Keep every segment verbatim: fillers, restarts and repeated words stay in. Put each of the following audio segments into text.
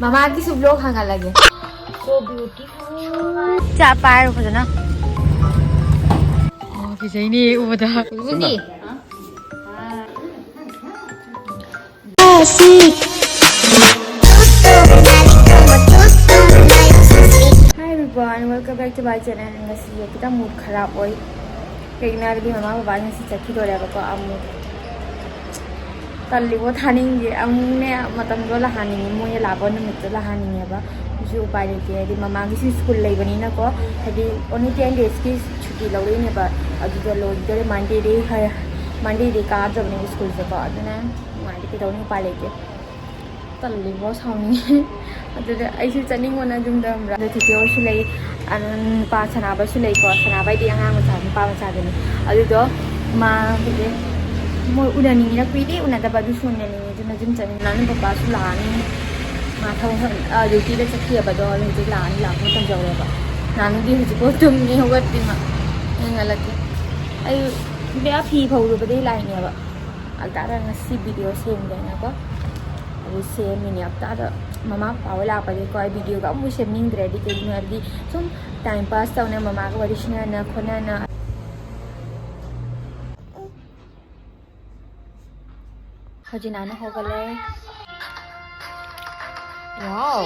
ꯃꯃꯥꯒꯤꯁꯨ vlog ꯍꯥꯡꯍꯜꯂꯒꯦ꯫ So beautiful. ꯆꯥ ꯄꯥꯏꯔꯣ ꯐꯖꯅ꯫ ꯑꯣ, ꯐꯖꯩꯅꯦ ꯎꯕꯗ꯫ ꯐꯖꯅꯤ꯫ Hi everyone, welcome back to my channel. ꯉꯁꯤ ꯈꯤꯇꯪ mood ꯈꯔꯥꯞ ꯑꯣꯏ꯫ ꯀꯩꯒꯤꯅꯣ ꯍꯥꯏꯔꯗꯤ ꯃꯃꯥ ꯕꯕꯥ ꯉꯁꯤ ꯆꯠꯈꯤꯗꯣꯔꯦꯕꯀꯣ ꯑꯃꯨꯛ꯫ ꯇꯜꯂꯤꯕꯣ, ꯊꯥꯅꯤꯡꯗꯦ꯫ ꯑꯃꯨꯛꯅꯦ ꯃꯇꯝꯗꯣ ꯂꯥꯛꯍꯟꯅꯤꯡꯉꯤ, ꯃꯣꯏꯅ ꯂꯥꯛꯄ ꯅꯨꯃꯤꯠꯇꯣ ꯂꯥꯛꯍꯟꯅꯤꯡꯉꯦꯕ꯫ ꯑꯗꯨꯁꯨ ꯎꯄꯥꯏ ꯂꯩꯇꯦ, ꯍꯥꯏꯗꯤ ꯃꯃꯥꯒꯤꯁꯨ school ꯂꯩꯕꯅꯤꯅꯀꯣ, ꯍꯥꯏꯗꯤ only ten days ꯀꯤ ꯁꯨꯇꯤ ꯂꯧꯔꯛꯏꯅꯦꯕ꯫ ꯑꯗꯨꯗ ꯂꯣꯏꯗꯣꯔꯦ, Monday ꯗꯩ ꯍ-, Monday ꯗꯩ ꯀꯥꯗ꯭ꯔꯕꯅꯦꯕ school ꯁꯦꯀꯣ꯫ ꯑꯗꯨꯅ ꯅꯨꯡꯉꯥꯏꯇꯦ, ꯀꯩꯗꯧꯅꯤ, ꯎꯄꯥꯏ ꯂꯩꯇꯦ꯫ ꯇꯜꯂꯤꯕꯣ, ꯁꯥꯎꯅꯤꯡꯉꯦ꯫ ꯑꯗꯨꯗ ꯑꯩꯁꯨ ꯆꯠꯅꯤꯡꯕꯅ ꯌꯨꯝꯗ ꯈꯪꯕ꯭ꯔꯥ꯫ ꯑꯗ ꯆꯤꯆꯦ ꯍꯣꯏꯁꯨ ꯂꯩ, ꯑ, ꯅꯨꯄꯥ ꯁꯅꯥꯕꯁꯨ ꯂꯩꯀꯣ꯫ ꯁꯅꯥꯕ ꯍꯥꯏꯗꯤ ꯑꯉꯥꯡ ꯃꯆꯥ, ꯅꯨꯄꯥ ꯃꯆꯥꯗꯨꯅꯤ꯫ ꯑꯗꯨꯗꯣ ꯃꯥ ꯍꯧꯖꯤꯛ ꯃꯣꯏ ꯎꯅꯅꯤꯡꯉꯤꯔꯥ, ꯀꯨꯏꯔꯦ ꯎꯅꯗꯕ, ꯑꯗꯨꯁꯨ ꯎꯅꯅꯤꯡꯉꯤ꯫ ꯑꯗꯨꯅ ꯌꯨꯝ ꯆꯠꯅꯤꯡꯉꯤ꯫ ꯅꯅꯥꯎ ꯄꯄꯥꯁꯨ ꯂꯥꯛꯑꯅꯤ꯫ ꯃꯥ ꯊꯕꯛ ꯃꯐꯝ, ꯑ, duty ꯗ ꯆꯠꯈꯤꯑꯕ, ꯑꯗꯣ ꯍꯧꯖꯤꯛ ꯂꯥꯛꯑꯅꯤ, ꯂꯥꯛꯄ ꯃꯇꯝ ꯌꯧꯔꯦꯕ꯫ ꯅꯅꯥꯎꯗꯤ ꯍꯧꯖꯤꯛꯐꯥꯎ ꯇꯨꯝꯃꯤ, ꯍꯧꯒꯠꯇ꯭ꯔꯤ ꯃꯥ꯫ ꯌꯦꯡꯍꯜꯂꯛꯀꯦ꯫ ꯑꯩ ꯕꯦꯔꯥ ꯐꯤ ꯐꯧꯔꯨꯕꯗꯩ ꯂꯥꯛꯏꯅꯦꯕ꯫ ꯑꯜꯇꯥꯗ ꯉꯁꯤ video ꯁꯦꯝꯒꯦꯅꯀꯣ꯫ ꯑꯗꯨ ꯁꯦꯝꯃꯤꯅꯦ꯫ ꯑꯜꯇꯥꯗ ꯃꯃꯥ ꯄꯄꯥ ꯍꯣꯏ ꯂꯥꯛꯄꯗꯒꯤꯀꯣ ꯑꯩ video ꯒ ꯑꯃꯨꯛ ꯁꯦꯝꯅꯤꯡꯗ꯭ꯔꯦ꯫ ꯑꯗꯨ ꯀꯩꯒꯤꯅꯣ ꯍꯥꯏꯕꯗꯤ ꯁꯨꯝ time pass ꯇꯧꯅ ꯃꯃꯥꯒ ꯋꯥꯔꯤ ꯁꯥꯟꯅꯅ ꯈꯣꯠꯅꯅ꯫ ꯍꯧꯖꯤꯛ ꯅꯥꯟꯅ ꯍꯧꯒꯠꯂꯦ꯫ Wow!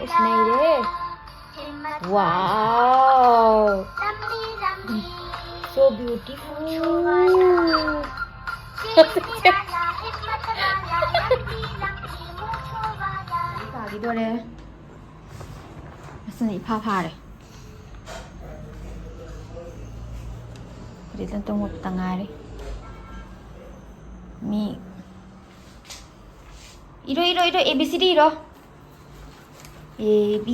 ꯑꯁ, ꯅꯩꯔꯦ꯫ Wow! So beautiful! ꯇꯥꯈꯤꯗꯣꯔꯦ꯫ ꯑꯁꯤꯅ ꯏꯐꯥ ꯐꯥꯔꯦ꯫ ꯍꯧꯖꯤꯛꯇ ꯇꯨꯝꯃꯛꯄꯗ ꯉꯥꯏꯔꯤ꯫ ꯃꯤ ꯏꯔꯣ, ꯏꯔꯣ, ꯏꯔꯣ, A B C D ꯏꯔꯣ꯫ A B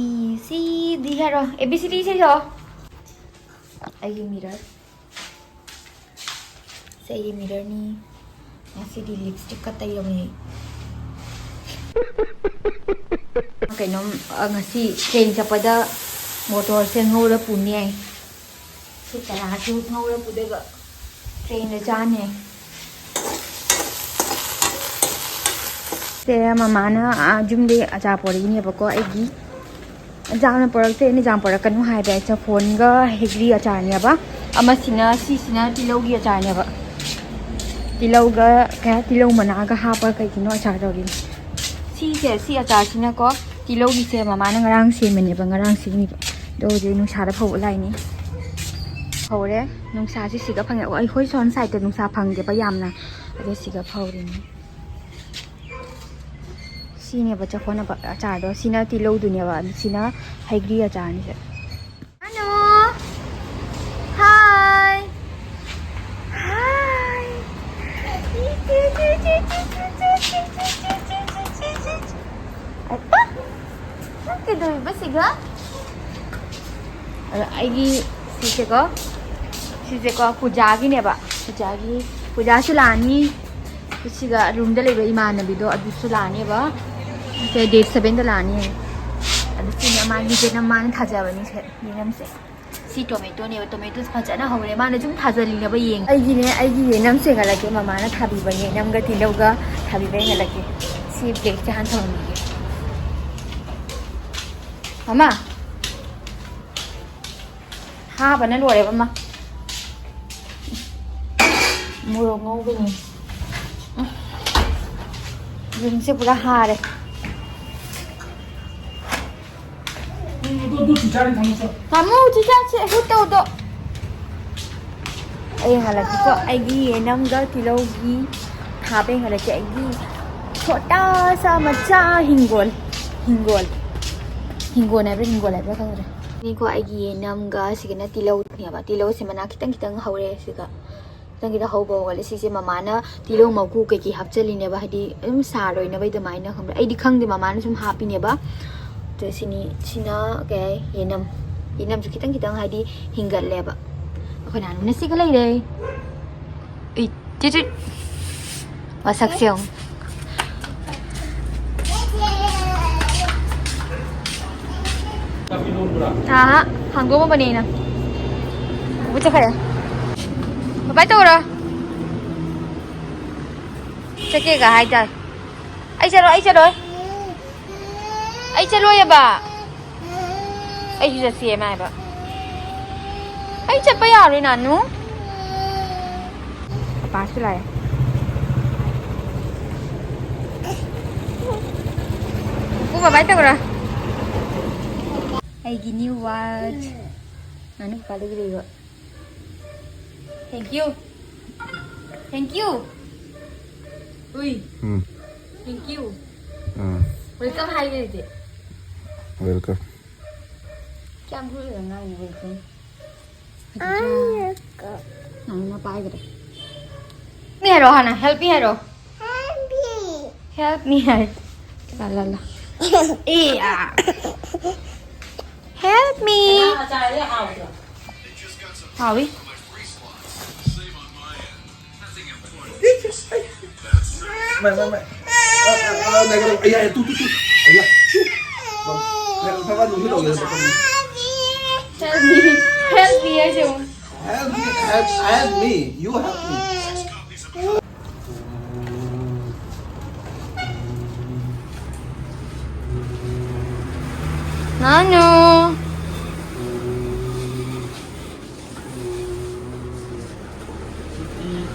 C D ꯍꯥꯏꯔꯣ꯫ A B C D ꯏꯁꯩ ꯁꯛꯑꯣ꯫ ꯑꯩꯒꯤ mirror꯫ ꯁꯦ, ꯑꯩꯒꯤ mirror ꯅꯤ꯫ ꯉꯁꯤꯗꯤ lipstick ꯀ ꯇꯩꯔꯕꯅꯦ꯫ ꯀꯩꯅꯣꯝ, ꯑ, ꯉꯁꯤ train ꯆꯠꯄꯗ motor ꯁꯦ ꯉꯧꯔ ꯄꯨꯅꯤ ꯍꯥꯏ꯫ ꯁꯤ ꯆꯅꯥꯁꯨ ꯉꯧꯔ ꯄꯨꯗꯣꯏꯕ꯫ Train ꯗ ꯆꯥꯅꯤ꯫ ꯁꯦ ꯃꯃꯥꯅ, ꯑꯥ, ꯌꯨꯝꯗꯒꯤ ꯑꯆꯥꯔ ꯄꯣꯔꯛꯏꯅꯦꯕꯀꯣ꯫ ꯑꯩꯒꯤ ꯌꯥꯝꯅ ꯄꯣꯔꯛꯇꯦ, ꯑꯩꯅ ꯌꯥꯝ ꯄꯣꯔꯛꯀꯅꯨ ꯍꯥꯏꯕ꯫ ꯆꯐꯣꯟꯒ ꯍꯩꯒ꯭ꯔꯤ ꯑꯆꯥꯔꯅꯦꯕ꯫ ꯑꯃꯁꯤꯅ, ꯁꯤꯁꯤꯅ ꯇꯤꯜꯍꯧꯒꯤ ꯑꯆꯥꯔꯅꯦꯕ꯫ ꯇꯤꯜꯍꯧꯒ, ꯀꯩ ꯍꯥꯏ, ꯇꯤꯜꯍꯧ ꯃꯅꯥꯒ ꯍꯥꯞꯄꯒ ꯀꯩꯒꯤꯅꯣ ꯑꯆꯥꯔ ꯇꯧꯔꯤꯅꯤ? ꯁꯤꯁꯦ, ꯁꯤ ꯑꯆꯥꯔꯁꯤꯅꯀꯣ, ꯇꯤꯜꯍꯧꯒꯤꯁꯦ ꯃꯃꯥꯅ ꯉꯔꯥꯡ ꯁꯦꯝꯕꯅꯦꯕ, ꯉꯔꯥꯡ ꯁꯦꯝꯃꯤꯕ꯫ ꯑꯗꯣ ꯍꯧꯖꯤꯛ ꯅꯨꯡꯁꯥꯗ ꯐꯧꯕ ꯂꯥꯛꯏꯅꯤ꯫ ꯐꯧꯔꯦ꯫ ꯅꯨꯡꯁꯥꯁꯤ ꯁꯤꯒ ꯐꯪꯉꯦ꯫ ꯑꯩꯈꯣꯏ ꯁꯣꯝ ꯁꯥꯏꯗꯠꯇ ꯅꯨꯡꯁꯥ ꯐꯪꯗꯦꯕ ꯌꯥꯝꯅ, ꯑꯗꯣ ꯁꯤꯒ ꯐꯧꯔꯤꯅꯤ꯫ ꯁꯤꯅꯦꯕ ꯆꯐꯣꯅ ꯑꯆꯥꯔꯗꯣ꯫ ꯁꯤꯅ ꯇꯤꯜꯍꯧꯗꯨꯅꯦꯕ, ꯁꯤꯅ ꯍꯩꯒ꯭ꯔꯤ ꯑꯆꯥꯔꯅꯤꯁꯦ꯫ ꯍꯜꯂꯣ꯫ ꯍꯥꯏ꯫ ꯍꯥꯏ꯫ ꯑꯄꯥ, ꯅꯪ ꯀꯩꯗꯧꯔꯤꯕ ꯁꯤꯒ? ꯑꯗꯣ ꯑꯩꯒꯤ ꯁꯤꯁꯦꯀꯣ, ꯁꯤꯁꯦꯀꯣ ꯄꯨꯖꯥꯒꯤꯅꯦꯕ꯫ ꯄꯨꯖꯥꯒꯤ, ꯄꯨꯖꯥꯁꯨ ꯂꯥꯛꯑꯅꯤ꯫ ꯁꯤꯒ ꯔꯨꯝꯗ ꯂꯩꯕ ꯏꯃꯥꯟꯅꯕꯤꯗꯣ ꯑꯗꯨꯁꯨ ꯂꯥꯛꯑꯅꯦꯕ꯫ ꯁꯦ ꯗꯦꯠ ꯁꯚꯦꯟꯗ ꯂꯥꯛꯑꯅꯤ ꯍꯥꯏ꯫ ꯑꯗꯨ ꯁꯤꯅ ꯃꯥꯒꯤ ꯌꯦꯅꯝ, ꯃꯥꯅ ꯊꯥꯖꯕꯅꯤ ꯁꯦ, ꯌꯦꯅꯝꯁꯦ꯫ ꯁꯤ ꯇꯣꯃꯦꯇꯣꯅꯦꯕ, ꯇꯣꯃꯦꯇꯣꯁꯦ ꯐꯖꯅ ꯍꯧꯔꯦ꯫ ꯃꯥꯅ ꯁꯨꯝ ꯊꯥꯖꯜꯂꯤꯅꯦꯕ, ꯌꯦꯡ꯫ ꯑꯩꯒꯤꯅꯦ, ꯑꯩꯒꯤ ꯌꯦꯅꯝꯁꯦ ꯌꯦꯡꯍꯜꯂꯛꯀꯦ, ꯃꯃꯥꯅ ꯊꯥꯕꯤꯕ ꯌꯦꯅꯝꯒ ꯇꯤꯜꯍꯧꯒ ꯊꯥꯕꯤꯕ ꯌꯦꯡꯍꯜꯂꯛꯀꯦ꯫ ꯁꯤ ꯕꯦꯒꯁꯦ ꯍꯥꯟꯅ ꯊꯝꯃꯝꯈꯤꯒꯦ꯫ ꯃꯃꯥ, ꯍꯥꯕꯅ ꯂꯣꯏꯔꯦꯕ, ꯃꯥ꯫ ꯃꯣꯔꯣꯛ ꯉꯧꯕꯅꯤ꯫ ꯌꯨꯝꯁꯦ ꯄꯨꯔꯥ ꯍꯥꯔꯦ꯫ ꯇꯥꯃꯣ, ꯆꯨꯖꯥꯛꯁꯦ ꯍꯨꯠ ꯇꯧꯗꯣ꯫ ꯑꯩ ꯍꯜꯂꯛꯀꯦꯀꯣ, ꯑꯩꯒꯤ ꯌꯦꯅꯝꯒ ꯇꯤꯜꯍꯧꯒꯤ ꯊꯥꯕ ꯌꯦꯡꯍꯜꯂꯛꯀꯦ꯫ ꯑꯩꯒꯤ ꯁꯣꯇꯥ ꯁꯥ ꯃꯆꯥ ꯍꯤꯡꯒꯣꯜ, ꯍꯤꯡꯒꯣꯜ, ꯍꯤꯡꯒꯣꯜ ꯍꯥꯏꯕ꯭ꯔꯥ, ꯍꯤꯡꯒꯣꯜ ꯍꯥꯏꯕ꯭ꯔꯥ ꯈꯪꯗ꯭ꯔꯦ꯫ ꯅꯤꯀꯣ, ꯑꯩꯒꯤ ꯌꯦꯅꯝꯒ ꯁꯤꯒꯅ ꯇꯤꯜꯍꯧꯅꯦꯕ꯫ ꯇꯤꯜꯍꯧꯁꯦ ꯃꯅꯥ ꯈꯤꯇꯪ ꯈꯤꯇꯪ ꯍꯧꯔꯦ ꯁꯤꯒ꯫ ꯈꯤꯇꯪ ꯈꯤꯇꯪ ꯍꯧꯕ ꯍꯧꯒꯠꯂꯦ꯫ ꯁꯤꯁꯦ ꯃꯃꯥꯅ ꯇꯤꯜꯍꯧ ꯃꯀꯨ ꯀꯩꯀꯩ ꯍꯥꯞꯆꯜꯂꯤꯅꯦꯕ, ꯍꯥꯏꯗꯤ ꯑꯗꯨꯝ ꯁꯥꯔꯣꯏꯅꯕ ꯑꯗꯨꯃꯥꯏꯅ, ꯈꯪꯕ꯭ꯔꯥ? ꯑꯩꯗꯤ ꯈꯪꯗꯦ, ꯃꯃꯥꯅ ꯁꯨꯝ ꯍꯥꯞꯄꯤꯅꯦꯕ꯫ ꯑꯗꯣ ꯁꯤꯅꯤ, ꯁꯤꯅ ꯀꯩ ꯍꯥꯏ, ꯌꯦꯅꯝ, ꯌꯦꯅꯝꯁꯨ ꯈꯤꯇꯪ ꯈꯤꯇꯪ ꯍꯥꯏꯗꯤ ꯍꯤꯡꯒꯠꯂꯦꯕ꯫ ꯑꯩꯈꯣꯏ ꯅꯥꯅꯨꯅ ꯁꯤꯒ ꯂꯩꯔꯦ꯫ ꯏ, ꯆꯤꯠ ꯆꯤꯠ꯫ ꯃꯁꯛꯁꯦ ꯌꯦꯡꯉꯨ꯫ ꯑꯍꯥ, ꯍꯥꯡꯗꯣꯛꯑꯝꯕꯅꯦ ꯑꯩꯅ꯫ ꯄꯨꯄꯨ ꯆꯠꯈ꯭ꯔꯦ꯫ ꯕꯥꯏ ꯕꯥꯏ ꯇꯧꯔꯣ꯫ ꯆꯠꯀꯦꯒ ꯍꯥꯏꯇꯥꯔꯦ꯫ ꯑꯩ ꯆꯠꯂꯣ, ꯑꯩ ꯆꯠꯂꯣꯏ꯫ ꯑꯩ ꯆꯠꯂꯣꯏꯑꯕ꯫ ꯑꯩꯁꯨ ꯆꯠꯁꯦ ꯃꯥ ꯍꯥꯏꯕ꯫ ꯑꯩ ꯆꯠꯄ ꯌꯥꯔꯣꯏ ꯅꯥꯅꯨ꯫ ꯄꯥꯁꯨ ꯂꯥꯛꯑꯦ꯫ ꯄꯨꯄꯨ ꯕꯥꯏ ꯕꯥꯏ ꯇꯧꯔꯣ꯫ ꯑꯩꯒꯤ new watch꯫ ꯅꯥꯅꯨ ꯄꯄꯥꯗꯒꯤ ꯂꯩꯕ꯫ Thank you. Thank you. ꯎꯏ꯫ ꯎꯝ꯫ Thank you. ꯎꯝ꯫ Welcome ꯍꯥꯏꯒꯦ ꯑꯗꯨꯗꯤ꯫ Welcome꯫ ꯀꯌꯥꯝ ꯀꯨꯏꯔꯦ ꯉꯥꯡꯉꯤ welcome? ꯅꯪꯅ ꯄꯥꯏꯈ꯭ꯔꯦ꯫ ꯃꯤ ꯍꯥꯏꯔꯣ ꯍꯥꯟꯅ, help me ꯍꯥꯏꯔꯣ꯫ Help me ꯍꯥꯏ꯫ ꯂꯥ, ꯂꯥ, ꯂꯥ꯫ ꯑꯦ, ꯑꯥ꯫ Help me. ꯍꯥꯎꯏ꯫ ꯃꯥꯏ, ꯃꯥꯏ, ꯃꯥꯏ꯫ ꯑ, ꯑ, ꯑ, ꯑ, ꯂꯩꯒꯅꯨ꯫ ꯑꯌꯥ, ꯑꯌꯥ, ꯇꯨ, ꯇꯨ, ꯇꯨ꯫ ꯑꯌꯥ꯫ ꯃꯥꯏ, ꯃꯥꯏ, ꯃꯥꯏ, ꯅꯨꯡꯁꯤꯠ ꯇꯧꯒꯦ꯫ Help me, help me ꯍꯥꯏꯁꯦ ꯌꯦꯡꯉꯨ꯫ Help me, help, help me. You help me. ꯅꯥꯅꯨ꯫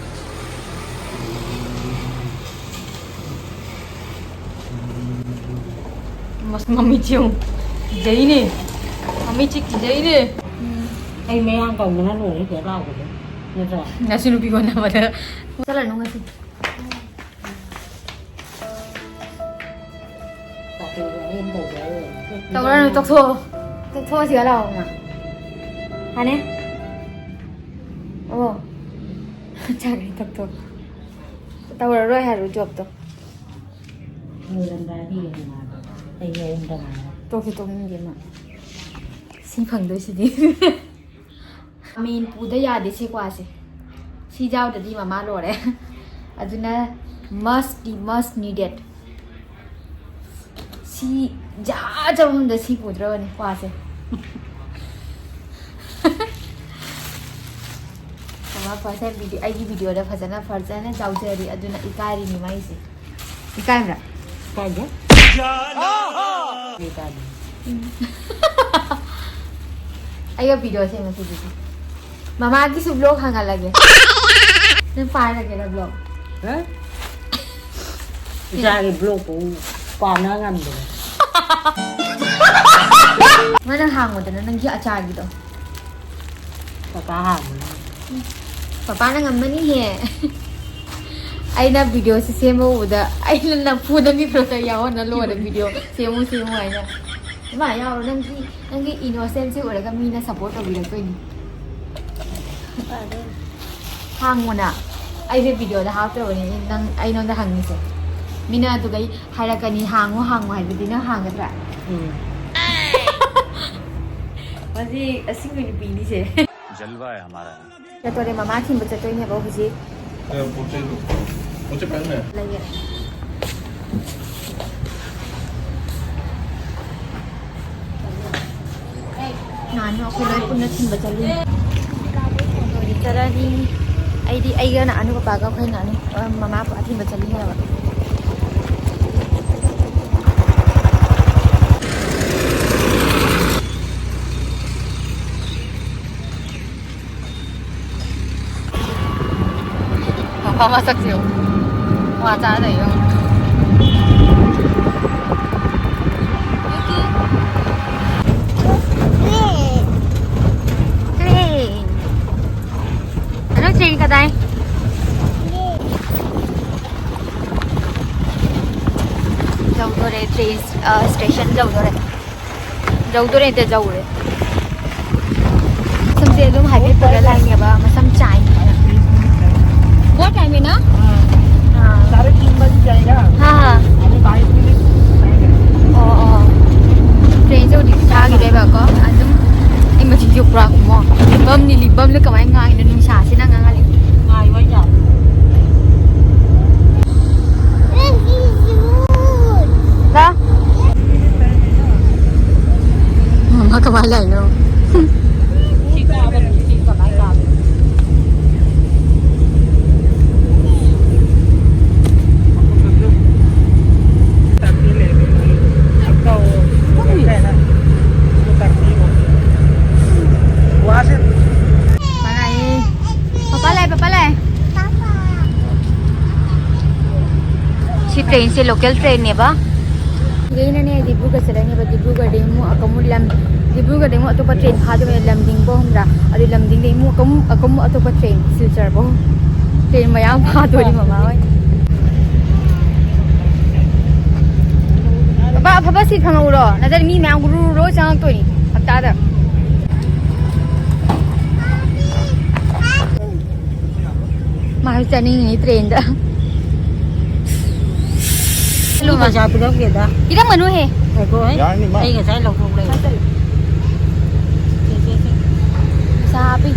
ꯃꯁ-, ꯃꯃꯤꯠꯁꯦ ꯌꯦꯡꯉꯨ꯫ ꯀꯤꯖꯩꯅꯦ꯫ ꯃꯃꯤꯠꯁꯦ ꯀꯤꯖꯩꯅꯦ꯫ ꯑꯩ ꯃꯌꯥꯡ ꯀꯪꯕꯅ ꯂꯣꯏꯔꯦ ꯁꯤꯗ ꯂꯥꯎꯕꯗꯣ꯫ ꯅꯠꯇ꯭ꯔꯣ? ꯅꯁꯨ ꯅꯨꯄꯤ ꯍꯣꯠꯅꯕꯗ꯫ ꯆꯠꯂꯅꯨ ꯉꯁꯤ꯫ ꯇꯧꯔꯅꯨ, ꯇꯣꯛꯊꯣꯛꯑꯣ꯫ ꯇꯣꯛꯊꯣꯛꯑꯣ, ꯁꯤꯗ ꯂꯥꯛꯑꯣ, ꯃꯥ꯫ ꯍꯥꯅꯦ? ꯑꯣ꯫ ꯆꯥꯒ꯭ꯔꯦ, ꯇꯣꯛꯊꯣꯛꯑꯣ꯫ ꯇꯧꯔꯔꯣꯏ ꯍꯥꯏꯔꯣ, ꯖꯣꯕꯇꯣ꯫ ꯂꯣꯏꯔꯝꯗꯥꯏꯗ ꯌꯦꯡꯉꯣ ꯃꯥꯗꯣ꯫ ꯑꯩ ꯌꯥꯎꯔꯝꯗ ꯃꯥꯜꯂꯦ꯫ ꯇꯣꯛꯁꯨ ꯇꯣꯛꯅꯤꯡꯗꯦ ꯃꯥ꯫ ꯁꯤ ꯐꯪꯗꯣꯏꯁꯤꯗꯤ꯫ ꯃꯦꯟ ꯄꯨꯗ ꯌꯥꯗꯦ ꯁꯤ ꯀ꯭ꯋꯥꯁꯦ꯫ ꯁꯤ ꯌꯥꯎꯗ꯭ꯔꯗꯤ ꯃꯃꯥ ꯂꯣꯏꯔꯦ꯫ ꯑꯗꯨꯅ must be must needed꯫ ꯁꯤ ꯖꯥ ꯖꯥ ꯃꯐꯝꯗ ꯁꯤ ꯄꯨꯗ꯭ꯔꯕꯅꯤ ꯀ꯭ꯋꯥꯁꯦ꯫ ꯃꯃꯥ ꯐꯖꯅ ꯚꯤꯗꯤꯑꯣ, ꯑꯩꯒꯤ ꯚꯤꯗꯤꯑꯣꯗ ꯐꯖꯅ, ꯐꯖꯅ ꯌꯥꯎꯖꯔꯤ꯫ ꯑꯗꯨꯅ ꯏꯀꯥꯏꯔꯤꯅꯤ ꯃꯥꯏꯁꯦ꯫ ꯏꯀꯥꯏꯕ꯭ꯔꯥ? ꯀꯥꯏꯗ? ꯑꯩꯒ ꯚꯤꯗꯤꯑꯣ ꯁꯦꯝꯃꯁꯤ ꯑꯗꯨꯗꯤ꯫ ꯃꯃꯥꯒꯤꯁꯨ ꯕ꯭ꯂꯣꯛ ꯍꯥꯡꯍꯜꯂꯒꯦ꯫ ꯅꯪ ꯄꯥꯏꯔꯒꯦꯔ ꯕ꯭ꯂꯣꯛ? ꯍꯥ? ꯏꯆꯥꯒꯤ ꯕ꯭ꯂꯣꯛꯄꯨ ꯄꯥꯅ ꯉꯝꯗ꯭ꯔꯦ꯫ ꯃꯥꯅ ꯍꯥꯡꯉꯨꯗꯅ ꯅꯪꯒꯤ ꯑꯆꯥꯔꯒꯤꯗꯣ꯫ ꯄꯄꯥ ꯍꯥꯡꯉꯨ꯫ ꯄꯄꯥꯅ ꯉꯝꯃꯅꯤꯍꯦ꯫ ꯑꯩꯅ ꯚꯤꯗꯤꯑꯣꯁꯤ ꯁꯦꯝꯕ ꯎꯕꯗ ꯑꯩꯅ ꯅꯝꯐꯨꯗ ꯃꯤ ꯄꯨꯂꯞꯇ ꯌꯥꯎꯍꯟꯅ ꯂꯣꯏꯔꯦ ꯚꯤꯗꯤꯑꯣ ꯁꯦꯝꯃꯨ ꯁꯦꯝꯃꯨ ꯍꯥꯏꯅ꯫ ꯏꯃꯥ ꯌꯥꯎꯔꯣ, ꯅꯪꯒꯤ, ꯅꯪꯒꯤ ꯏꯅꯣꯁꯦꯟꯁꯤ ꯎꯔꯒ ꯃꯤꯅ ꯁꯞꯄꯣꯔꯠ ꯇꯧꯕꯤꯔꯛꯇꯣꯏꯅꯤ꯫ ꯍꯥꯡꯉꯨꯅ꯫ ꯑꯩꯁꯦ ꯚꯤꯗꯤꯑꯣꯗ ꯍꯥꯞꯇ꯭ꯔꯕꯅꯤ ꯅꯪ ꯑꯩꯉꯣꯟꯗ ꯍꯪꯉꯤꯁꯦ꯫ ꯃꯤꯅ ꯑꯗꯨꯒꯩ ꯍꯥꯏꯔꯛꯀꯅꯤ, "ꯍꯥꯡꯉꯨ, ꯍꯥꯡꯉꯨ" ꯍꯥꯏꯕꯗꯤ ꯅꯪ ꯍꯥꯡꯒꯗ꯭ꯔꯥ? ꯎꯝ꯫ ꯃꯁꯤ ꯑꯁꯤꯡꯕ ꯅꯨꯄꯤꯅꯤꯁꯦ꯫ जलवा है हमारा। ꯆꯠꯇꯣꯔꯦ, ꯃꯃꯥ ꯊꯤꯟꯕ ꯆꯠꯇꯣꯏꯅꯦꯕ ꯍꯧꯖꯤꯛ꯫ ꯂꯩꯌꯦ꯫ ꯅꯍꯥꯟ ꯑꯩꯈꯣꯏ ꯂꯣꯏ ꯄꯨꯟꯅ ꯊꯤꯟꯕ ꯆꯠꯂꯤ꯫ ꯆꯠꯂꯅꯤ꯫ ꯑꯩꯗꯤ ꯑꯩꯒ ꯅꯍꯥꯟ ꯄꯄꯥꯒ ꯑꯩꯈꯣꯏ ꯅꯍꯥꯟ ꯃꯃꯥ ꯄꯄꯥ ꯊꯤꯟꯕ ꯆꯠꯂꯤꯅꯦꯕ꯫ ꯃꯄꯥ ꯃꯁꯛꯁꯦ ꯌꯦꯡꯉꯨ꯫ ꯋꯥ ꯆꯥꯗ ꯌꯦꯡꯉꯨ꯫ Train. Train. Ano, train ka, Day? ꯌꯧꯗꯣꯔꯦ, train, ꯑ, station ꯌꯧꯗꯣꯔꯦ꯫ ꯌꯧꯗꯣꯔꯦ, ꯏꯇ, ꯌꯧꯔꯦ꯫ ꯁꯝꯁꯦ ꯑꯗꯨꯝ ꯍꯥꯏꯐꯦꯠ ꯄꯨꯔ ꯂꯥꯛꯏꯅꯦꯕ, ꯃꯁꯝ ꯆꯥꯏꯅꯦꯅ꯫ What time है ना? हाँ। साढ़े तीन बज जाएगा। हाँ, हाँ। अभी बाईस मिनट टाइम है। ꯑꯣ, ꯑꯣ꯫ Trainꯁꯦ ꯍꯧꯖꯤꯛ ꯊꯥꯈꯤꯗꯣꯏꯕꯀꯣ꯫ ꯑꯗꯨꯝ ꯑꯩ ꯃꯆꯤꯟꯁꯨ ꯄꯨꯔꯥ ꯀꯨꯝꯃꯣ꯫ ꯂꯤꯕꯝꯅꯤ, ꯂꯤꯕꯝꯅ ꯀꯃꯥꯏꯅ ꯉꯥꯡꯉꯤꯅꯣ? ꯅꯨꯡꯁꯥꯁꯤꯅ ꯉꯥꯡꯍꯜꯂꯤ꯫ ꯉꯥꯏꯌꯣ ꯑꯩ ꯌꯥꯝ꯫ ꯂꯥ? ꯃꯥ ꯀꯃꯥꯏ ꯂꯥꯛꯏꯅꯣ? ꯁꯤ ꯀꯥꯕ, ꯁꯤ ꯀꯃꯥꯏ ꯀꯥꯕ? ꯇ꯭ꯔꯦꯟꯁꯦ ꯂꯣꯀꯦꯜ ꯇ꯭ꯔꯦꯟꯅꯦꯕ꯫ ꯁꯤꯗꯩꯅꯅꯦ ꯗꯤꯕ꯭ꯔꯨꯒꯔ ꯆꯠꯂꯅꯦꯕ꯫ ꯗꯤꯕ꯭ꯔꯨꯒꯔꯗꯩ ꯑꯃꯨꯛ ꯑꯀꯃꯨ ꯂꯝ ꯗꯤꯕ꯭ꯔꯨꯒꯔꯗꯩ ꯑꯃꯨꯛ ꯑꯇꯣꯞꯄ ꯇ꯭ꯔꯦꯟ ꯐꯥꯗꯣꯏꯅꯦ, ꯂꯝꯗꯤꯡꯕ ꯈꯪꯕ꯭ꯔꯥ? ꯑꯗꯨ ꯂꯝꯗꯤꯡꯗꯩ ꯑꯃꯨꯛ ꯑꯀꯃꯨ ꯑꯀꯃꯨ ꯑꯇꯣꯞꯄ ꯇ꯭ꯔꯦꯟ ꯁꯤꯜꯆꯔꯐꯧ꯫ ꯇ꯭ꯔꯦꯟ ꯃꯌꯥꯝ ꯐꯥꯗꯣꯔꯤ ꯃꯃꯥ ꯍꯣꯏ꯫ ꯕꯕꯥ, ꯑꯐꯕ ꯁꯤꯠ ꯐꯪꯍꯧꯔꯣ, ꯅꯠꯇ꯭ꯔꯗꯤ ꯃꯤ ꯃꯌꯥꯝ ꯒꯨꯔꯨ ꯒꯨꯔꯨ ꯆꯪꯉꯛꯇꯣꯏꯅꯤ ꯍꯞꯇꯥꯗ꯫ ꯃꯥꯁꯨ ꯆꯠꯅꯤꯡꯉꯤ ꯇ꯭ꯔꯦꯟꯗ꯫ ꯃꯤ ꯄꯩꯁꯥ ꯄꯤꯔꯝꯒꯦꯗ꯫ ꯄꯤꯔꯝꯒꯅꯨꯍꯦ꯫ ꯉꯥꯏꯈꯣꯍꯦ꯫ ꯌꯥꯔꯅꯤ, ꯃꯥ꯫ ꯑꯩ ꯉꯁꯥꯏ ꯂꯧꯊꯣꯛꯂꯦ꯫ ꯄꯩꯁꯥ ꯍꯥꯞꯄꯤ꯫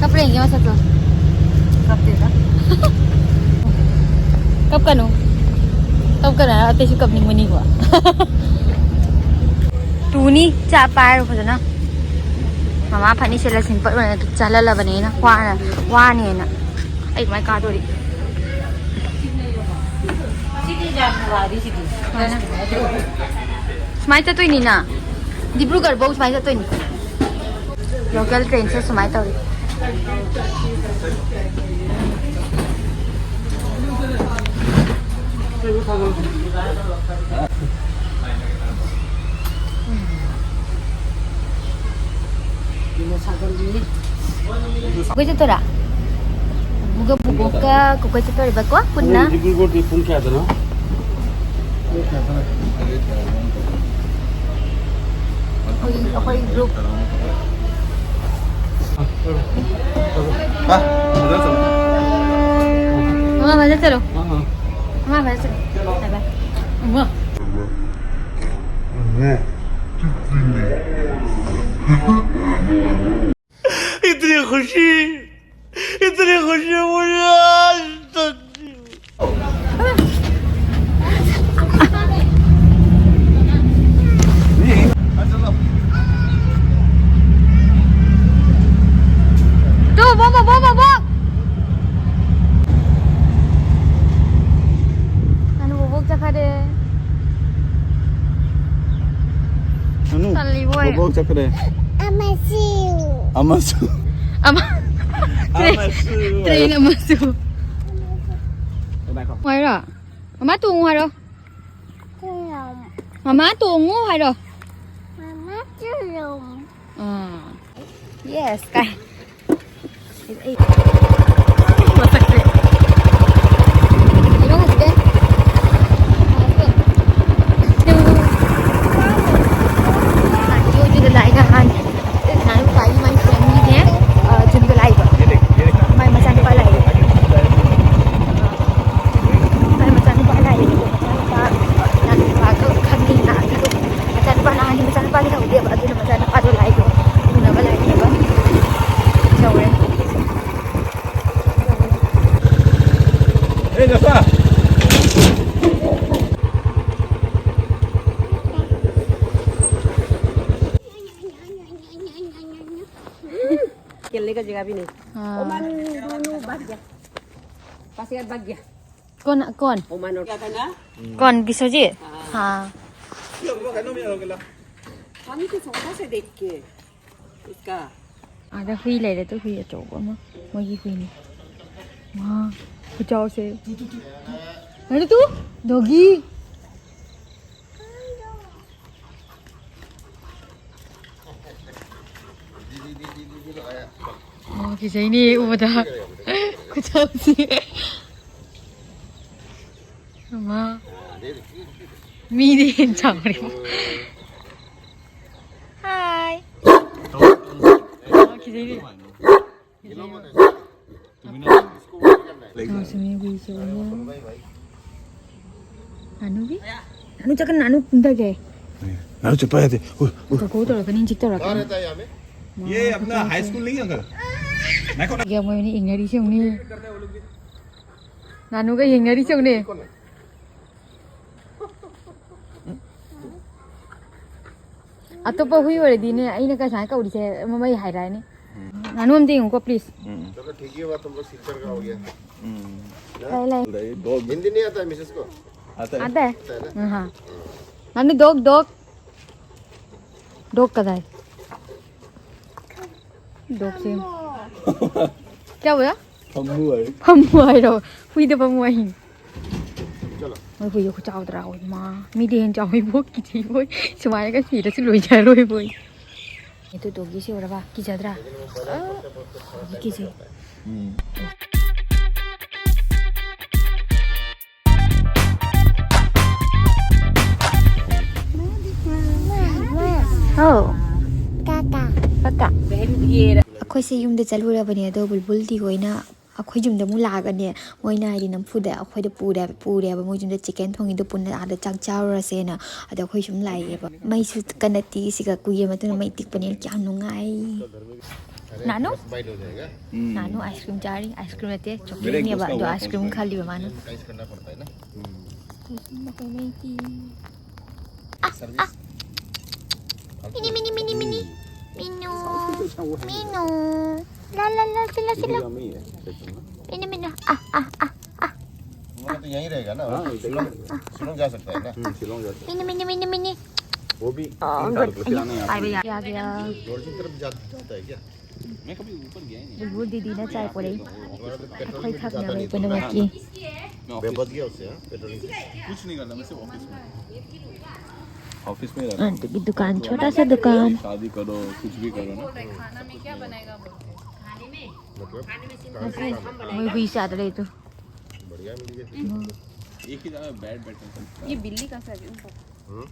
ꯀꯞꯄ꯭ꯔ ꯌꯦꯡꯒꯦ ꯃꯁꯛꯇꯣ꯫ ꯀꯞꯇꯦꯗ꯫ ꯀꯞꯀꯅꯨ꯫ ꯀꯞꯀꯅꯨ ꯍꯥꯏꯔ ꯑꯇꯩꯁꯨ ꯀꯞꯅꯤꯡꯕꯅꯤꯀꯣ꯫ ꯇꯨꯅꯤ ꯆꯥ ꯄꯥꯏꯔꯣ ꯐꯖꯅ꯫ ꯃꯃꯥ ꯐꯅꯤꯁꯦ ꯂꯁꯤꯡ ꯄꯠ ꯑꯣꯏꯅ ꯆꯥꯍꯜꯂꯕꯅꯦꯅ ꯋꯥꯅ ꯋꯥꯅꯦꯅ꯫ ꯑꯩ ꯀꯃꯥꯏ ꯀꯥꯗꯣꯔꯤ? ꯁꯤꯗꯤ ꯌꯥꯝ ꯅꯨꯡꯉꯥꯏꯔꯤ ꯁꯤꯗꯤ꯫ ꯁꯨꯃꯥꯏꯅ ꯆꯠꯇꯣꯏꯅꯤꯅ꯫ ꯗꯤꯕ꯭ꯔꯨꯒꯔ ꯐꯧ ꯁꯨꯃꯥꯏꯅ ꯆꯠꯇꯣꯏꯅꯤ꯫ ꯂꯣꯀꯦꯜ ꯇ꯭ꯔꯦꯟꯁꯦ ꯁꯨꯃꯥꯏꯅ ꯇꯧꯔꯤ꯫ ꯀꯨꯀꯣꯏ ꯆꯠꯇꯣꯏꯔꯥ? ꯕꯨꯒ ꯕꯨꯕꯣꯛꯀ ꯀꯨꯀꯣꯏ ꯆꯠꯇꯣꯔꯤꯕꯀꯣ ꯄꯨꯟꯅ꯫ ꯗꯤꯕ꯭ꯔꯨꯒꯔꯗꯤ ꯄꯨꯡ ꯀꯌꯥꯗꯅꯣ? ꯑꯩꯈꯣꯏ, ꯑꯩꯈꯣꯏ ꯒ꯭ꯔꯨꯞ꯫ ꯍꯥ? ꯐꯖꯅ ꯆꯠꯂꯣ꯫ ꯃꯃꯥ ꯐꯖꯅ ꯆꯠꯂꯣ꯫ ꯑꯥ, ꯑꯥ꯫ ꯃꯃꯥ ꯐꯖꯅ ꯆꯠꯂꯣ꯫ ꯕꯥꯏ ꯕꯥꯏ꯫ ꯏꯃꯥ꯫ ꯏꯇꯅꯤ ꯈꯨꯁꯤ, ꯏꯇꯅꯤ ꯈꯨꯁꯤ ꯃꯨꯖꯦ ꯑꯥꯖ ꯇꯛ ꯇꯨ, ꯕꯣꯛ, ꯕꯣꯛ, ꯕꯣꯛ, ꯕꯣꯛ, ꯕꯣꯛ꯫ ꯅꯪ ꯕꯣꯛ, ꯕꯣꯛ ꯆꯠꯈꯔꯦ꯫ ꯅꯅꯨ, ꯇꯜꯂꯤꯕꯣꯏ꯫ ꯕꯣꯛ, ꯕꯣꯛ ꯆꯠꯈꯔꯦ꯫ ꯑꯃꯁꯨ꯫ ꯑꯃꯁꯨ꯫ ꯑꯃ-, ꯇ꯭ꯔꯦꯟ, ꯑꯃꯁꯨ꯫ ꯇ꯭ꯔꯦꯟ ꯑꯃꯁꯨ꯫ ꯍꯥꯏꯔꯣ? ꯃꯃꯥ ꯇꯣꯡꯉꯨ ꯍꯥꯏꯔꯣ? ꯃꯃꯥ ꯇꯣꯡꯉꯨ ꯍꯥꯏꯔꯣ? ꯃꯃꯥ ꯇꯣꯡꯉꯨ꯫ ꯑꯥ꯫ Yes, ꯀꯥꯏ꯫ ꯃꯁꯛꯁꯦ꯫ ꯍꯦꯔꯣ ꯍꯁꯕꯦꯟ꯫ ꯍꯁꯕꯦꯟ꯫ ꯂꯥꯛꯏ ꯅꯍꯥꯟ꯫ ꯅꯍꯥꯟ ꯂꯥꯛꯏ ꯃꯥꯏ ꯐ꯭ꯔꯦꯟꯒꯤꯅꯦ꯫ ꯑ, ꯖꯨꯟꯗ ꯂꯥꯛꯏꯕ꯫ ꯃꯥꯏ ꯃꯆꯥꯅꯨꯄꯥ ꯂꯥꯛꯏꯕ꯫ ꯃꯥꯏ ꯃꯆꯥꯅꯨꯄꯥ ꯂꯥꯛꯏꯕ꯫ ꯃꯆꯥꯅꯨꯄꯥ, ꯃꯆꯥꯅꯨꯄꯥꯗꯣ ꯈꯪꯉꯤꯅ ꯑꯗꯨꯗꯣ꯫ ꯃꯆꯥꯅꯨꯄꯥ ꯅꯍꯥꯟꯒꯤ ꯃꯆꯥꯅꯨꯄꯥꯗꯤ ꯂꯩꯍꯧꯗꯦꯕ꯫ ꯑꯗꯨꯅ ꯃꯆꯥꯅꯨꯄꯥꯗꯣ ꯂꯥꯛꯏꯕ꯫ ꯎꯅꯕ ꯂꯥꯛꯏꯕ꯫ ꯌꯧꯔꯦ꯫ ꯑꯦ, ꯅꯆꯥ! खेलने का जगह भी नहीं। हाँ। ओमन दोनों भाग गया। पासीघाट भाग गया। कौन, कौन? ओमन और क्या था ना? कौन, विश्वजीत? हाँ। हाँ। हम तो सोफा से देख के इसका। ꯑꯥꯗ ꯍꯨꯏ ꯂꯩꯔꯦ, ꯑꯗꯨ ꯍꯨꯏ ꯑꯆꯧꯕ ꯑꯃ, ꯃꯣꯏꯒꯤ ꯍꯨꯏꯅꯤ꯫ ꯋꯥ, ꯈꯨꯆꯥꯎꯁꯦ꯫ ꯇꯨ, ꯇꯨ, ꯇꯨ, ꯇꯨ꯫ ꯍꯩꯅꯧ ꯇꯨ, ꯗꯣꯒꯤ꯫ ꯑꯣ, ꯀꯤꯖꯩꯅꯦ ꯎꯕꯗ꯫ ꯈꯨꯆꯥꯎꯁꯤ꯫ ꯑꯃ꯫ ꯃꯤꯗꯤ ꯍꯦꯟꯅ ꯆꯥꯎꯔꯦ꯫ ꯍꯥꯏ꯫ ꯑꯣ, ꯀꯤꯖꯩꯅꯦ꯫ ꯅꯥꯅꯨꯕꯤ? ꯅꯥꯅꯨ ꯆꯠꯀꯅꯨ, ꯅꯥꯅꯨ ꯀꯨꯝꯊꯒꯦ꯫ ꯅꯥꯅꯨ ꯆꯠꯄ ꯌꯥꯗꯦ꯫ ꯎ, ꯎ꯫ ꯀꯀꯣ ꯇꯧꯔꯛꯀꯅꯤ, ꯏꯟꯆꯤꯛ ꯇꯧꯔꯛꯀꯅꯤ꯫ ये अपना हाई स्कूल नहीं है अंकल? ꯃꯣꯏ ꯑꯅꯤ ꯌꯦꯡꯅꯔꯤꯁꯦ ꯌꯦꯡꯉꯨꯅꯦ꯫ ꯅꯥꯅꯨꯒ ꯌꯦꯡꯅꯔꯤꯁꯦ ꯌꯦꯡꯉꯨꯅꯦ꯫ ꯑꯇꯣꯞꯄ ꯍꯨꯏ ꯑꯣꯏꯔꯗꯤꯅꯦ, ꯑꯩꯅ ꯀꯁꯥꯏ ꯀꯧꯔꯤꯁꯦ ꯃꯃꯩ ꯍꯥꯏꯔꯛꯑꯅꯤ꯫ ꯅꯥꯅꯨ ꯑꯝꯇ ꯌꯦꯡꯉꯨꯀꯣ, please꯫ चलो ठीक ही हुआ, तुम लोग सिलचर का हो गया। ꯂꯩ, ꯂꯩ꯫ हिंदी नहीं आता है मिसेस को? आता है। आता है? हाँ। ꯅꯥꯅꯨ, dog, dog. Dog ꯀꯗꯥꯏ? Dog ꯁꯦ꯫ क्या बोला? ꯐꯝꯃꯨ ꯍꯥꯏ꯫ ꯐꯝꯃꯨ ꯍꯥꯏꯔꯣ? ꯍꯨꯏꯗ ꯐꯝꯃꯨ ꯍꯥꯏ꯫ ꯃꯣꯏ ꯍꯨꯏꯗꯣ ꯈꯨꯆꯥꯎꯗ꯭ꯔꯥ? ꯍꯣꯏ ꯃꯥ, ꯃꯤꯗꯤ ꯍꯦꯟꯅ ꯆꯥꯎꯋꯤꯕꯣ, ꯀꯤꯖꯩꯕꯣꯏ꯫ ꯁꯨꯃꯥꯏꯅꯒ ꯁꯤꯔꯁꯨ ꯂꯣꯏꯖꯔꯣꯏꯕꯣꯏ꯫ ꯑꯗꯨꯗꯨꯒꯤ ꯁꯤ ꯎꯔꯕ? ꯀꯤꯖꯗ꯭ꯔꯥ? ꯑ, ꯀꯤꯖꯩ꯫ ꯎꯝ꯫ ꯍꯥꯎ꯫ ꯀꯥꯀꯥ꯫ ꯀꯥꯀꯥ꯫ ꯑꯩꯈꯣꯏꯁꯦ ꯌꯨꯝꯗ ꯆꯠꯂꯨꯔꯕꯅꯦ, ꯑꯗꯣ ꯕꯨꯜꯕꯨꯜꯗꯤ ꯍꯣꯏꯅ ꯑꯩꯈꯣꯏ ꯌꯨꯝꯗ ꯑꯃꯨꯛ ꯂꯥꯛꯑꯒꯅꯦ, ꯃꯣꯏꯅ ꯍꯥꯏꯗꯤ ꯅꯝꯐꯨꯗ ꯑꯩꯈꯣꯏꯗ ꯄꯨꯔꯦ, ꯄꯨꯔꯦꯕ꯫ ꯃꯣꯏ ꯌꯨꯝꯗ ꯆꯤꯛꯀꯟ ꯊꯣꯡꯉꯤꯗꯣ ꯄꯨꯟꯅ ꯑꯥꯗ ꯆꯥꯛ ꯆꯥꯔꯨꯔꯁꯦꯅ꯫ ꯑꯗꯣ ꯑꯩꯈꯣꯏ ꯁꯨꯝ ꯂꯥꯛꯑꯦꯕ꯫ ꯃꯩꯁꯨ ꯀꯟꯅ ꯇꯤꯛꯏꯁꯤꯒ, ꯀꯨꯏꯔ ꯃꯇꯨꯡꯗ ꯃꯩ ꯇꯤꯛꯄꯅꯤꯅ ꯀꯌꯥꯝ ꯅꯨꯡꯉꯥꯏ꯫ ꯅꯥꯅꯨ? ꯎꯝ꯫ ꯅꯥꯅꯨ ꯑꯥꯏꯁ ꯀ꯭ꯔꯤꯝ ꯆꯥꯔꯤ꯫ ꯑꯥꯏꯁ ꯀ꯭ꯔꯤꯝ ꯅꯠꯇꯦ, ꯆꯣꯀ꯭ꯂꯦꯠꯅꯦꯕ, ꯑꯗꯣ ꯑꯥꯏꯁ ꯀ꯭ꯔꯤꯝ ꯈꯜꯂꯤꯕ ꯃꯥꯅ꯫ ꯎꯝ꯫ ꯑꯥ, ꯑꯥ꯫ ꯃꯤꯅꯤ, ꯃꯤꯅꯤ, ꯃꯤꯅꯤ, ꯃꯤꯅꯤ꯫ ꯃꯤꯅꯨ, ꯃꯤꯅꯨ꯫ ꯂꯥ, ꯂꯥ, ꯂꯥ, ꯁꯤꯂꯥ, ꯁꯤꯂꯥ꯫ ꯃꯤꯅꯨ, ꯃꯤꯅꯨ꯫ ꯑꯥ, ꯑꯥ, ꯑꯥ, ꯑꯥ꯫ वो तो यहीं रहेगा ना। हाँ, शिलोंग जा सकता है ना। हम्म, शिलोंग जा सकता है। ꯃꯤꯅꯨ, ꯃꯤꯅꯨ, ꯃꯤꯅꯨ, ꯃꯤꯅꯨ꯫ वो भी ꯑꯣ, ꯇꯤꯟ ꯇꯥꯔꯛꯄ ꯁꯤꯗ ꯅꯪ ꯌꯥꯝ ꯌꯥꯒꯦ, ꯌꯥꯒꯦ꯫ ꯗꯣꯔꯖꯤꯡ ꯇꯔꯐ जा-, जाता है क्या? मैं कभी ऊपर गया ही नहीं। ꯕꯨꯜꯕꯨꯜ ꯗꯤꯗꯤꯅ ꯆꯥꯏ ꯄꯣꯔꯛꯏ꯫ ꯑꯩꯈꯣꯏ ꯈꯛꯅ ꯂꯩꯕ ꯅꯨꯃꯤꯠꯀꯤ꯫ मैं ऑफिस में कुछ नहीं करता, मैं सिर्फ ऑफिस में। ऑफिस में ही रहता हूँ। आंटी की दुकान, छोटा सा दुकान। शादी करो, कुछ भी करो ना। खाना में क्या बनाएगा बोलते हैं? मतलब? ꯃꯣꯏ ꯍꯨꯏ ꯆꯥꯗ ꯂꯩ ꯇꯨ꯫ बढ़िया मिल गया। एक ही जगह बैठ बैठ के। ये बिल्ली का सर है, उनको। हम्म।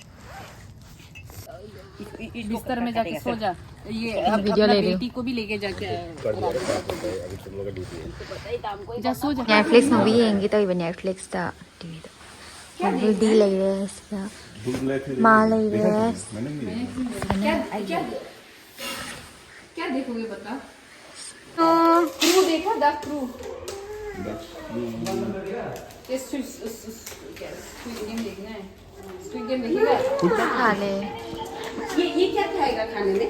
बिस्तर में जाके सो जा। ये अब वीडियो अपना ले रही हूँ। बेटी को भी लेके जाके। कर दिया, कर दिया, अभी तुम लोग का ड्यूटी है। जा सो जा। ꯅꯦꯠꯐ꯭ꯂꯤꯛꯁ ꯃꯨꯚꯤ ꯌꯦꯡꯒꯦ ꯇꯧꯔꯤꯕ ꯅꯦꯠꯐ꯭ꯂꯤꯛꯁꯇ ꯇꯤꯚꯤꯗ꯫ ꯕꯨꯜꯕꯨꯜꯗꯤ ꯂꯩꯔꯦ ꯁꯤꯗ꯫ ꯃꯥ ꯂꯩꯔꯦ꯫ क्या देखोगे बता? क्रू देखा, द क्रू। ये स्क्विड, स्क्विड गेम देखना है। स्क्विड गेम देखेगा? खा ले। ये, ये क्या खाएगा खाने में?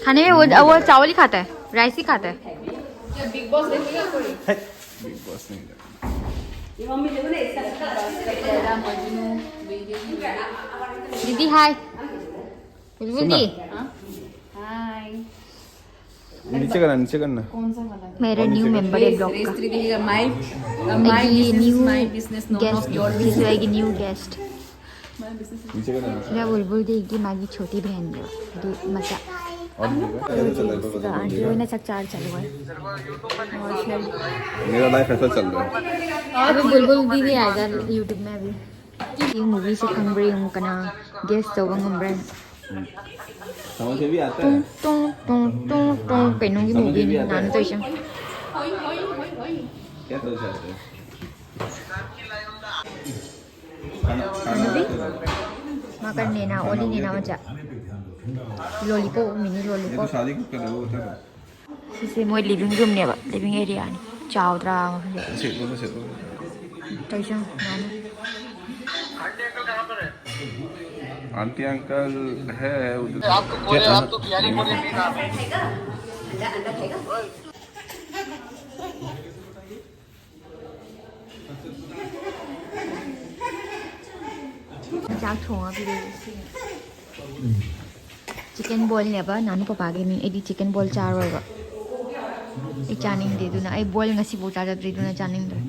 खाने में वो, वो चावल ही खाता है, राइस ही खाता है। क्या बिग बॉस देखेगा कोई? बिग बॉस नहीं देखा। ये मम्मी देखो ना, इसका लैला मजनू, बेबी। दीदी हाय। बुलबुल दी। हाँ? हाय। नीचे करना, नीचे करना। मेरा न्यू मेंबर है ब्लॉग का। My, uh, my ये business is new my business, not guest, of your ये business. जो है न्यू गेस्ट। नीचे करना, नीचे। ꯁꯤꯗ ꯕꯨꯜꯕꯨꯜꯗꯤꯒꯤ ꯃꯥꯒꯤ ꯆꯣꯇꯤ ꯕꯦꯟꯅꯦꯕ, ꯍꯥꯏꯗꯤ ꯃꯆꯥ꯫ और भी है? ऐसा चल रहा है, ꯁꯤꯒ ꯑꯥꯟꯇꯤ ꯍꯣꯏꯅ ꯆꯥꯛ ꯆꯥꯔ ꯆꯠꯂꯨꯔꯦ꯫ मेरा लाइफ ऐसा चल रहा है। अभी बुलबुल दीदी आएगा यूट्यूब में अभी। ꯁꯤ ꯃꯨꯚꯤꯁꯦ ꯈꯪꯕ꯭ꯔꯥ ꯌꯦꯡꯉꯨ, ꯀꯅꯥ ꯒꯦꯁ ꯇꯧꯕ ꯉꯝꯕ꯭ꯔꯥ? समझ में भी आता ꯇꯨꯡ है। ꯇꯨꯡ ꯇꯨꯡ ꯇꯨꯡ ꯇꯨꯡ ꯀꯩꯅꯣꯒꯤ ꯃꯨꯚꯤꯅꯤ ꯅꯍꯥꯟ ꯇꯧꯔꯤꯁꯦ꯫ क्या समझ में आता है? ꯃꯥ ꯀꯔꯤ ꯅꯦꯅꯥ ꯑꯣꯜꯂꯤ, ꯅꯦꯅꯥ ꯃꯆꯥ꯫ ꯂꯣꯂꯤꯄꯣꯞ ꯎꯝꯃꯤꯅꯤ, ये तो ꯂꯣꯂꯤꯄꯣꯞ꯫ शादी कब कर रहे हो, बता दो। ꯁꯤꯁꯦ ꯃꯣꯏ ꯂꯤꯚꯤꯡ ꯔꯨꯝꯅꯦꯕ, ꯂꯤꯚꯤꯡ ꯑꯦꯔꯤꯌꯥꯅꯤ꯫ ꯆꯥꯎꯗ꯭ꯔꯥ ꯃꯐꯝꯁꯦ? ऐसे ऊपर से, ऊपर से। ꯇꯧꯔꯤꯁꯦ ꯌꯦꯡꯉꯨ, ꯅꯥꯅꯨ꯫ आंटी अंकल है उधर। ꯆꯥꯛ ꯊꯣꯡꯉ ꯄꯤꯔꯛꯑꯦ꯫ ꯆꯤꯀꯟ ꯕꯣꯜꯅꯦꯕ, ꯅꯥꯅꯨ ꯄꯄꯥꯒꯤꯅꯤ꯫ ꯑꯩꯗꯤ ꯆꯤꯀꯟ ꯕꯣꯜ ꯆꯥꯔꯣꯏꯕ꯫ ꯑꯩ ꯆꯥꯅꯤꯡꯗꯦ, ꯑꯗꯨꯅ ꯑꯩ ꯕꯣꯜ ꯉꯁꯤꯐꯥꯎ ꯆꯥꯖꯗ꯭ꯔꯤ, ꯑꯗꯨꯅ ꯆꯥꯅꯤꯡꯗ꯭ꯔꯦ꯫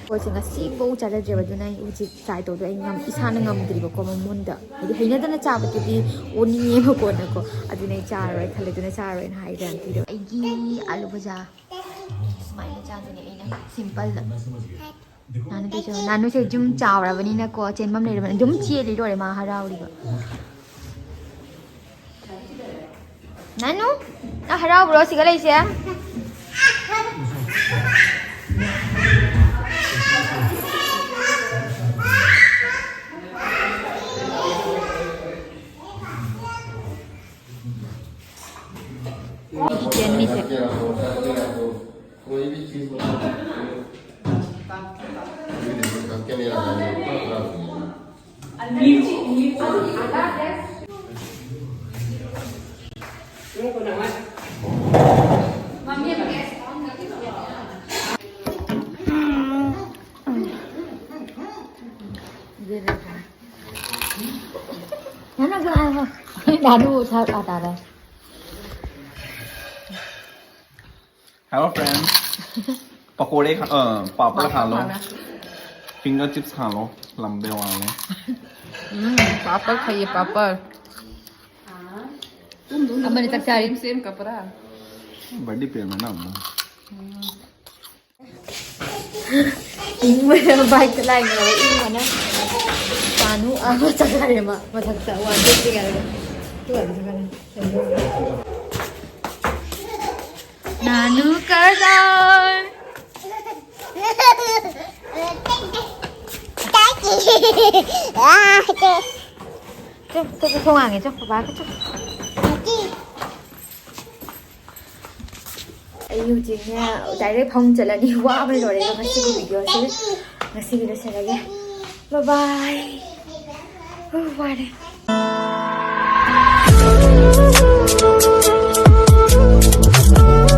ꯕꯣꯜꯁꯦ ꯉꯁꯤꯐꯥꯎ ꯆꯥꯖꯗ꯭ꯔꯦꯕ, ꯑꯗꯨꯅ ꯑꯩ ꯍꯧꯖꯤꯛ ꯇ꯭ꯔꯥꯏ ꯇꯧꯗꯣꯏ꯫ ꯑꯩ ꯉꯝ-, ꯏꯁꯥꯅ ꯉꯝꯗ꯭ꯔꯤꯕꯀꯣ, ꯃꯃꯣꯟꯗ꯫ ꯍꯥꯏꯗꯤ ꯍꯩꯅꯗꯅ ꯆꯥꯕꯗꯨꯗꯤ ꯑꯣꯅꯤꯡꯉꯦꯕꯀꯣꯅꯀꯣ, ꯑꯗꯨꯅ ꯑꯩ ꯆꯥꯔꯔꯣꯏ ꯈꯜꯂꯦ, ꯑꯗꯨꯅ ꯆꯥꯔꯔꯣꯏꯅ ꯍꯥꯏꯔꯦ ꯑꯟꯇꯤꯗꯣ꯫ ꯑꯩꯒꯤ ꯑꯥꯂꯨ ꯚꯖꯥ ꯁꯨꯃꯥꯏꯅ ꯆꯥꯗꯣꯏꯅꯦ ꯑꯩꯅ ꯁꯤꯝꯄꯜꯗ꯫ ꯅꯥꯅꯨꯗꯨꯁꯨ, ꯅꯥꯅꯨꯁꯦ ꯌꯨꯝ ꯆꯥꯎꯔꯕꯅꯤꯅꯀꯣ, ꯆꯦꯟꯐꯝ ꯂꯩꯔꯕꯅꯤ, ꯑꯗꯨꯝ ꯆꯦꯜꯂꯤ ꯂꯣꯏꯔꯦ ꯃꯥ ꯍꯔꯥꯎꯔꯤꯕ꯫ ꯅꯥꯅꯨ, ꯅꯪ ꯍꯔꯥꯎꯕ꯭ꯔꯣ ꯁꯤꯒ ꯂꯩꯁꯦ? ꯀꯤꯠꯆꯟꯒꯤꯁꯦ꯫ कोई भी चीज बता सकते हो। ये देखो, सबके लिए आ रहा है, पूरा पूरा। ये देखो। है ना, जो आया है। दादू उठा, आता है। Hello friends. पकोड़े खा, अ, पापड़ खा लो। Finger chips खा लो, लंबे वाले। पापड़ खाइए, पापड़। ꯑꯃꯅ ꯆꯥꯛ ꯆꯥꯔꯤ꯫ Same, same कपड़ा। बड़ी प्रेम है ना हम लोग। ꯏꯪꯕꯅ ꯕꯥꯏꯛꯇ ꯂꯥꯛꯏꯉꯩꯗ ꯏꯪꯕꯅ ꯆꯥꯅꯨ ꯑꯃ ꯆꯥꯔꯦ ꯃꯥ ꯃꯊꯛꯇ ꯋꯥꯟ ꯇꯨ ꯊ꯭ꯔꯤ ꯍꯥꯏꯔꯒ꯫ ꯅꯥꯅꯨ ꯀꯗꯥꯏ? ꯆꯣ, ꯆꯣ, ꯆꯣ, ꯊꯣꯡ ꯍꯥꯡꯉꯦ, ꯆꯣ, ꯕꯕꯥꯒ ꯆꯣ꯫ ꯑꯩ ꯍꯧꯖꯤꯛꯅꯦ direct ꯐꯃꯨꯡ ꯆꯠꯂꯅꯤ꯫ ꯋꯥꯕꯅ ꯂꯣꯏꯔꯦ꯫ ꯑꯗꯣ ꯉꯁꯤꯒꯤ videoꯁꯦ ꯉꯁꯤꯒꯤ ꯂꯣꯏꯁꯤꯜꯂꯒꯦ꯫ Bye bye. ꯋꯥꯔꯦ꯫